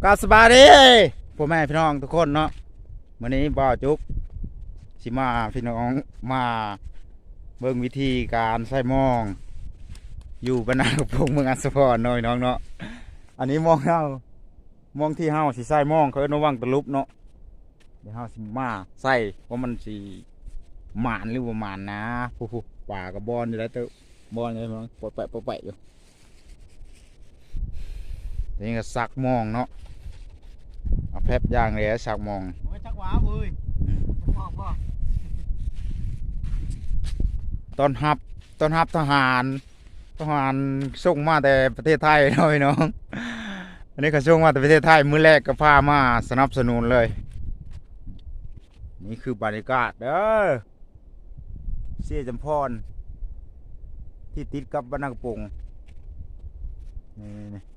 ກໍສະບາຍດີພໍ່ແມ່ພີ່ນ້ອງທຸກຄົນເນາະ. ມື້ນີ້ບ່າວຈຸກຊິມາພີ່ນ້ອງມາເບິ່ງວິທີການໃສ່ມອງ ຢູ່ບ້ານນາກະໂປງ ເມືອງອັດສະພອນເນາະພີ່ນ້ອງເນາະ. ອັນນີ້ມອງເຮົາ ມອງທີ່ເຮົາຊິໃສ່ມອງ ເຂົາເອີ້ນວ່າວັງຕະລຸບເນາະ. ດຽວເຮົາຊິມາໃສ່ວ່າມັນຊິໝານຫຼືບໍ່ໝານນະ. ຜູ້ໆ ປາກໍບອນຢູ່ໄດ໋ເຕີ ບອນຢູ່ ປອຍແປະ ປອຍແປະຢູ່. ນີ້ກໍສັກມອງເນາະ ເອົາແຟັບຢ່າງແຫຼະສັກມອງ. ໂອ້ຍ ຈັກຫວາເວີຍ ອືມ ຈັກໝອງບໍ່? ຕ້ອນຮັບ ຕ້ອນຮັບທະຫານ ທະຫານສົ່ງມາແຕ່ປະເທດໄທເນາະພີ່ນ້ອງ. ອັນນີ້ເຂົາສົ່ງມາແຕ່ປະເທດໄທ ມື້ແລກກໍພາມາສະໜັບສະໜູນເລີຍ. ນີ້ຄືບັນຍາກາດເດີ ເຊຈຳພອນ ທີ່ຕິດກັບບ້ານນາກະໂປງ ນີ້ໆ.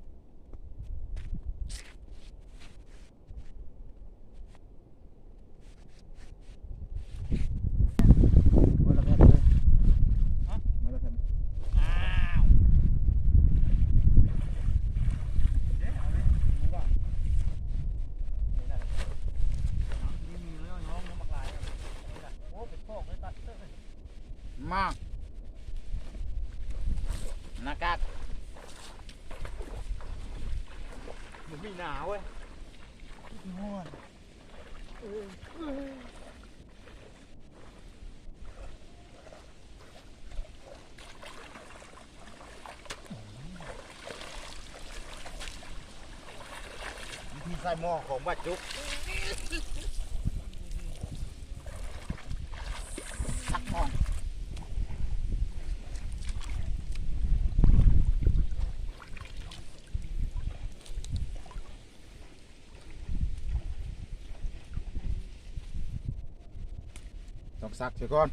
ມາ ໜ້າກາກ ບໍ່ມີໜາເວີຍ. ວິທີໃສ່ໝໍ້ຂອງບາດຈຸກ ສັກໝໍ້. ຕ້ອງສັກເສຍກ່ອນ.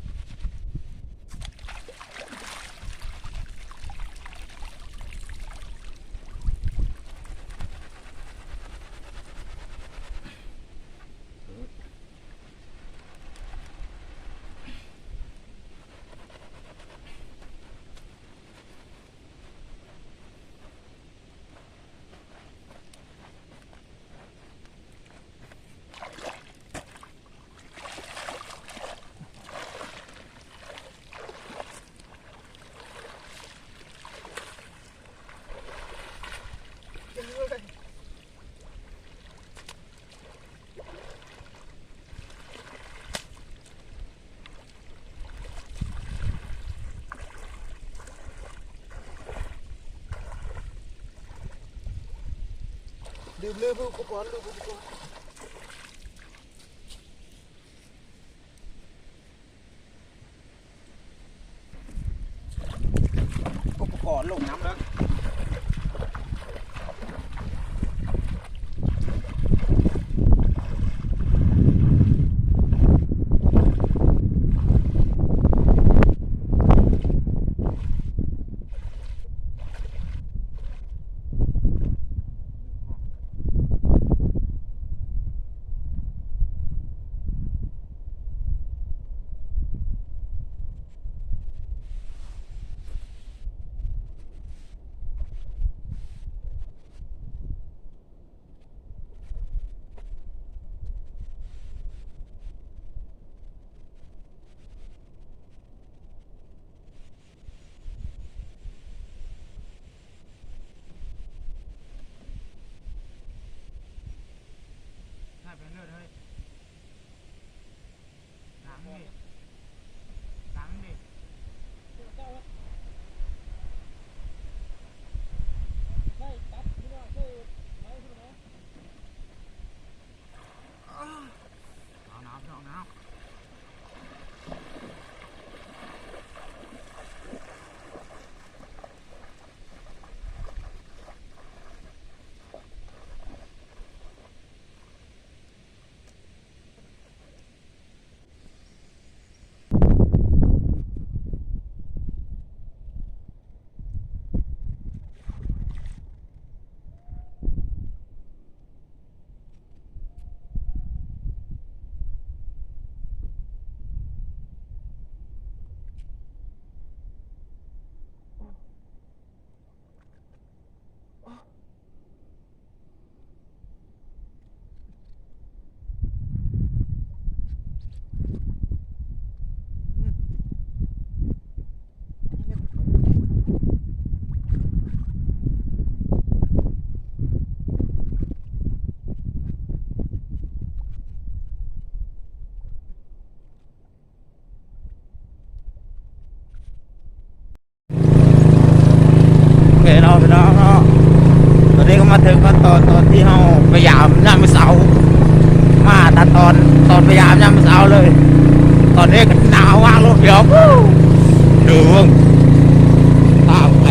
ລືມ ລືມອຸປະກອນ ລືມອຸປະກອນ. ອຸປະກອນລົງນ້ຳເດີ. າເຖິງຂັ້ນຕອນ ຕອນທີ່ເຮົາໄປຢາມຍາມເຊົ້າ ມາແຕ່ຕອນ ຕອນໄປຢາມຍາມເຊົ້າເລີຍ. ຕອນນີ້ກໍໜາວມາກ ລົດດຽວ ເດີເບິ່ງ ຕາມໄປ.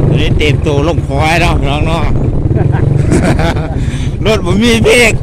ຕອນນີ້ຕຽມໂຕລົງຄອຍແລ້ວ ພີ່ນ້ອງເນາະ ລົດບໍ່ມີເບຣກ.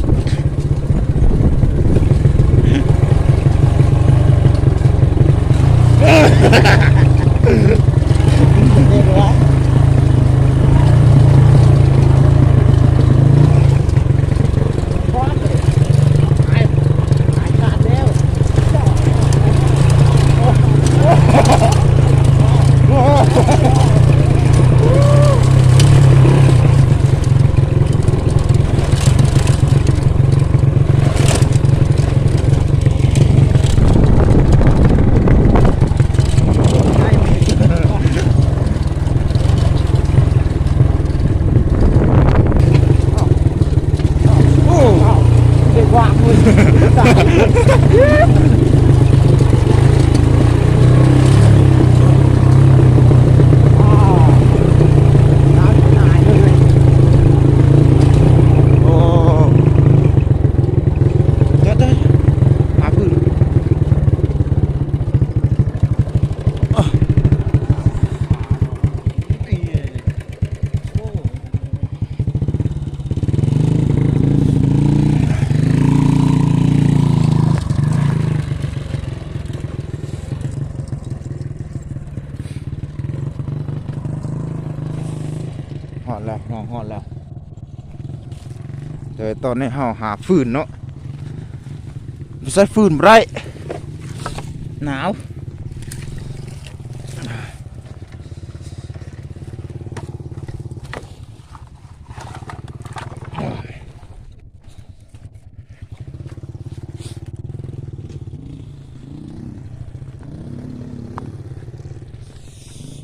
ຮອດແລ້ວ ຮອດ ຮອດແລ້ວ. ແຕ່ຕອນນີ້ເຮົາຫາຟືນເນາະ ບໍ່ໃຊ້ຟືນບໍ່ໄດ້ ໜາວ.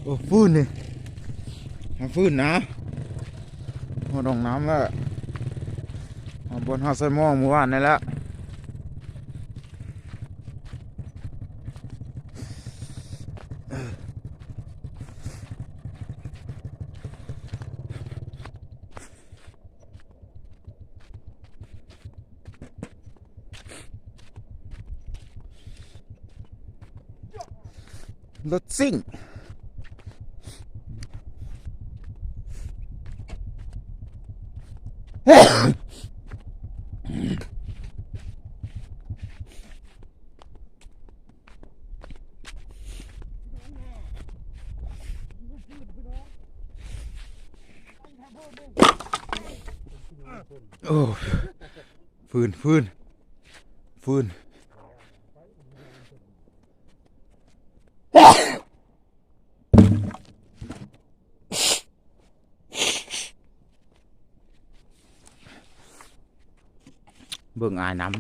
ໂອ້ ຟືນນີ້ ຫາຟືນນະ ຮອດໜອງນ້ຳແລ້ວ ຮອດບ່ອນເຮົາໃສ່ໝໍ້ມື້ວານນີ້ແລ້ວ. ລົດຊິງ ໂອ້ ຟືນ ຟືນ ຟືນ. ເບິ່ງອ້າຍນ້ຳ.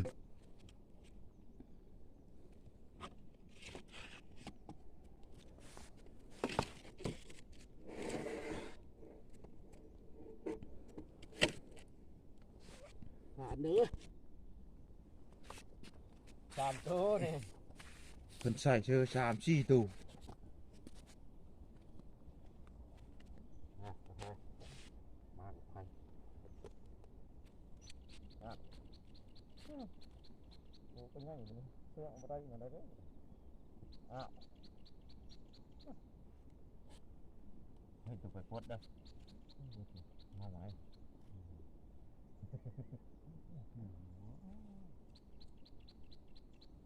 ຫາເດີ ຫ ສາມໂຕນີ້ ເພິ່ນໃສ່ເຊີສາມສີ່ໂຕ. ມາກັບໃຜ ໂອ້ ເປັນຫຍັງນີ້ ເຊື່ອງບໍ່ໄດ້ຫຍັງໃດເດ້. ອ້າວ ເຮີ້ຍ ຕ້ອງໄປປົດເດີ ມາຫຼາຍ.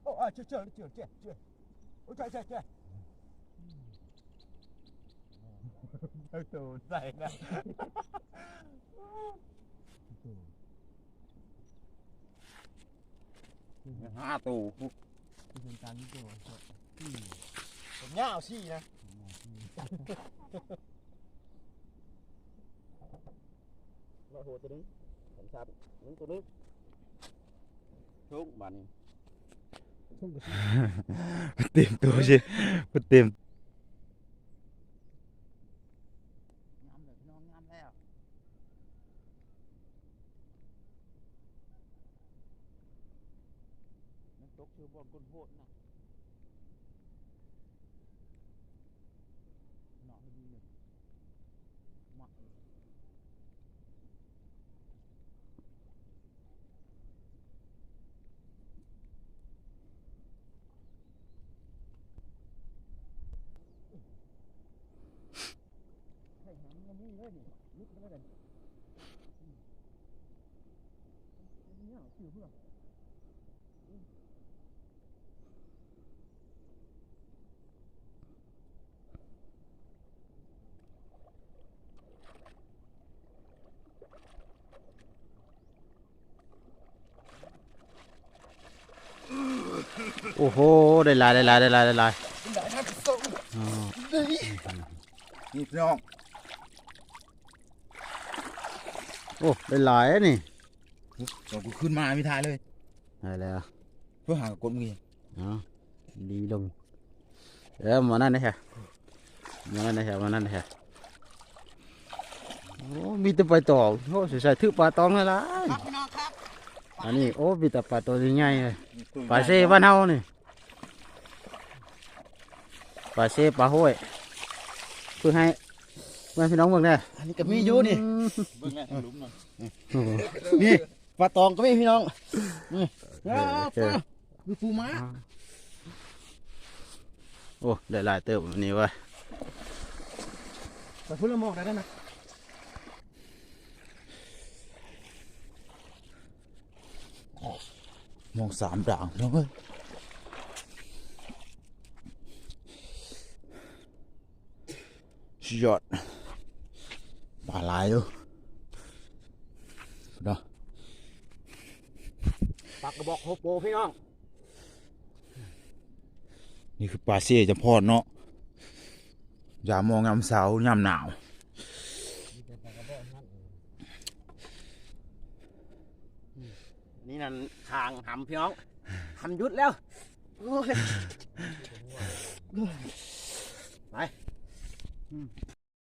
ໂອ້ ເຈີ ເຈີ ເຈີ ເຈີ ໂອ້ ເຈີ ເຈີ ເຈີ ໂຕໃສ່ນະ ຫ້າໂຕ ເປັນການມີໂຕ ອືມ ຜົມຍາວສີ່ນະ ເນາະ ໂຫ ໂຕໜຶ່ງ ສອງ ສາມ ໜຶ່ງ ໂຕໜຶ່ງ ໂຊງບາດນີ້ ເຕັມໂຕຊິ ເຕັມ ງາມແລ້ວພີ່ນ້ອງ ງາມແລ້ວ ມັນຕົກຢູ່ບ່ອນກົ້ນໂພນນະ. ເນາະ ດີເລີຍ ມັກເລີຍ ໃສ່ຫາງມັນມີເລີຍນີ້ ຫຼຸດໄປເລີຍ ຍາວຊື່ເພື່ອ. ໂອ້ໂຫ ໄດ້ຫຼາຍ ໄດ້ຫຼາຍ ໄດ້ຫຼາຍ ໄດ້ຫຼາຍ ອໍ ນີ້ພີ່ນ້ອງ ໂອ້ ໄດ້ຫຼາຍນີ້ ເອົາຄືນມາມີທ່າເລີຍ ໄດ້ແລ້ວ ໂທຫາກັບກົດມື້ ອໍ ດີລົງ ເອີ ມານັ້ນແທ້ ມານັ້ນແທ້ ມານັ້ນແທ້ ໂອ້ ມີແຕ່ປາຕອງ ໂອ້ ສງໄສຖືກປາຕອງຫຼາຍໆ ຄັບ ພີ່ນ້ອງຄັບ ອັນນີ້ ໂອ້ ມີແຕ່ປາຕົວໃຫຍ່ໆ ປາເຊບ້ານເຮົານີ້ ປາເຊ ປາຫ້ວຍ ເພື່ອໃຫ້ ເພື່ອໃຫ້ພີ່ນ້ອງເບິ່ງແດ່ ອັນນີ້ກໍມີຢູ່ນີ້ ອືມ ເບິ່ງແດ່ທາງຫຼຸມມັນ ໂອ້ໂຫ ນີ້ ປາຕອງກໍມີພີ່ນ້ອງ ນີ້ ເອີ ເອີ ມີປູມ້າ ໂອ້ ໄດ້ຫຼາຍເຕີບມື້ນີ້ເວີ້ຍ ໄປພຸ້ນລະ ມອງໄດ້ນະ ມອງສາມດ່າງພີ່ນ້ອງເອີຍ ສຸດຍອດ ປາຫຼາຍຢູ່ເນາະ ປາກະບອກໂຮໂປພີ່ນ້ອງ ນີ້ຄືປາເຊຈຳພອນເນາະ ຢາມມອງຍາມເຊົ້າຍາມໜາວ ນີ້ນັ້ນ ຂ້າງຫຳພີ່ນ້ອງ ຫຳຢຸດແລ້ວ ໂອ້ຍ ໄປ ອືມ